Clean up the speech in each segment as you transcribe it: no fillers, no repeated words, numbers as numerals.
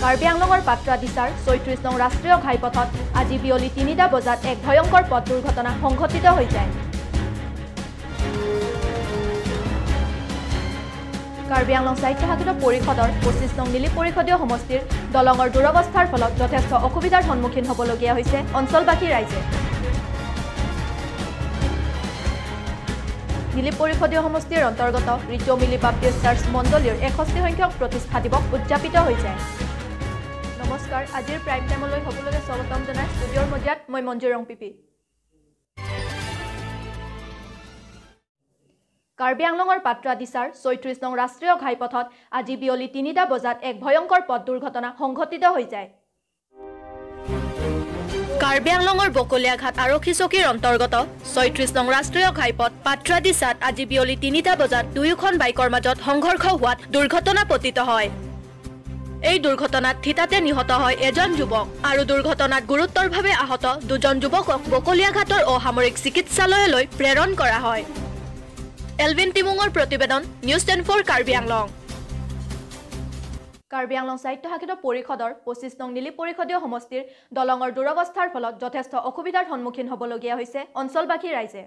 কাৰ্বি আংলঙৰ পাত্ৰাদিচাৰ 36 নং ৰাষ্ট্ৰীয় ঘাইপথত আজি বিয়লি 3টা বজাত এক ভয়ংকৰ পথ দুৰ্ঘটনা সংঘটিত হৈ যায়। কাৰ্বি আংলং স্বায়ত্তশাসিত পৰিষদৰ 25 নং নীলি পৰিষদীয় সমষ্টিৰ দলঙৰ দুৰৱস্থাৰ ফলত যথেষ্ট অসুবিধাৰ সন্মুখীন হ'বলগীয়া হৈছে অঞ্চলবাসী ৰাইজে। নীলি পৰিষদীয় সমষ্টিৰ অন্তৰ্গত ৰিচৌমিলি বাপ্টিষ্ট চাৰ্চ মণ্ডলীৰ 61 সংখ্যক প্ৰতিষ্ঠা দিৱস উদযাপিত হৈ যায়। নমস্কাৰ, আজিৰ প্ৰাইম টাইমলৈ সকলোকে স্বাগতম জনাই ষ্টুডিঅ'ৰ মজিয়াত মই মঞ্জু ৰংপিপি। কাৰ্বি আংলঙৰ পাত্ৰাদিচাৰ 36 নং ৰাষ্ট্ৰীয় ঘাইপথত আজি বিয়লি 3টা বজাত এক ভয়ংকৰ পথ দুৰ্ঘটনা সংঘটিত হৈ যায়। কাৰ্বি আংলঙৰ বকলীয়াঘাট আৰক্ষী চকীৰ অন্তৰ্গত 36 নং ৰাষ্ট্ৰীয় ঘাইপথ পাত্ৰাদিচাত আজি বিয়লি 3টা বজাত দুয়োখন বাইকৰ মাজত সংঘৰ্ষ হোৱাত দুৰ্ঘটনা পতিত হয়। এই দুৰ্ঘটনাত থিতাতে নিহত হয় এজন যুৱক আৰু দুৰ্ঘটনাত গুৰুতৰভাৱে আহত দুজন যুৱকক বকলীয়াঘাটৰ অসামৰিক চিকিৎসালয়লৈ প্ৰেৰণ কৰা হয়। এলভিন টিমুঙৰ প্ৰতিবেদন, নিউজ 24 কাৰ্বি আংলং। কাৰ্বি আংলং স্বায়ত্তশাসিত পৰিষদৰ 25 নং নীলি পৰিষদীয় সমষ্টিৰ দলঙৰ দুৰৱস্থাৰ ফলত যথেষ্ট অসুবিধাৰ সন্মুখীন হ'বলগীয়া হৈছে অঞ্চলবাসী ৰাইজে।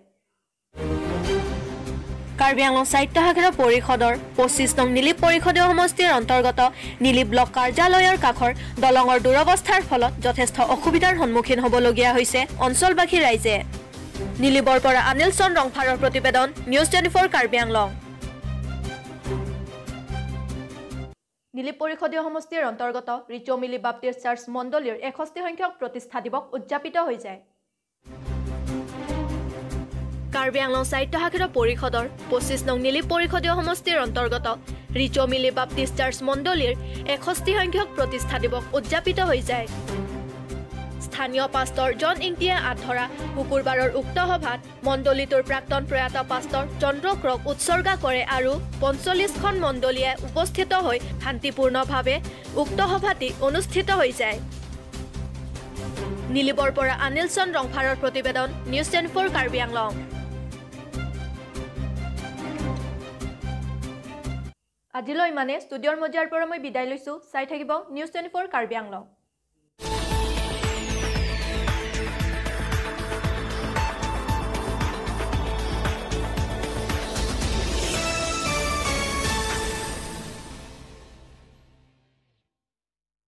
কাৰ্বি আংলং স্বায়ত্তশাসিত পৰিষদৰ 25 নং নীলি পৰিষদীয় সমষ্টিৰ অন্তৰ্গত নীলি ব্লক কাৰ্যালয়ৰ কাষৰ দলঙৰ দুৰৱস্থাৰ ফলত যথেষ্ট অসুবিধাৰ সন্মুখীন হ'বলগীয়া হৈছে অঞ্চলবাসী ৰাইজে। নীলিবৰ পৰা অনিল চন্দ্ৰ ৰংফাৰৰ প্ৰতিবেদন, নিউজ 24 কাৰ্বি আংলং। নীলি পৰিষদীয় সমষ্টিৰ অন্তৰ্গত ৰিচৌমিলি বাপ্টিষ্ট চাৰ্চ মণ্ডলীৰ 61 সংখ্যক প্ৰতিষ্ঠা দিৱস উদযাপিত হৈ যায়। কাৰ্বি আংলং স্বায়ত্তশাসিত পৰিষদৰ 25 নং নীলি পৰিষদীয় সমষ্টিৰ অন্তৰ্গত ৰিচৌমিলি বাপ্টিষ্ট চাৰ্চ মণ্ডলীৰ 61 সংখ্যক প্ৰতিষ্ঠা দিৱস উদযাপিত হৈ যায়। স্থানীয় পাষ্টৰ জন ইংটিয়ে আঁত ধৰা শুকুৰবাৰৰ উক্ত সভাত মণ্ডলীটোৰ প্ৰাক্তন প্ৰয়াত পাষ্টৰ চন্দ্ৰ ক্ৰক উৎসৰ্গা কৰে আৰু 45খন মণ্ডলীয়ে উপস্থিত হৈ শান্তিপূৰ্ণভাৱে উক্ত সভাটি অনুষ্ঠিত হৈ যায়। নীলিবৰ পৰা অনিল চন্দ্ৰ ৰংফাৰৰ প্ৰতিবেদন, নিউজ 24 কাৰ্বি আংলং। আজিলৈ ইমানে। ষ্টুডিঅ'ৰ মজিয়াৰ পৰা মই বিদায় লৈছোঁ। চাই থাকিব নিউজ 24 কাৰ্বি আংলং।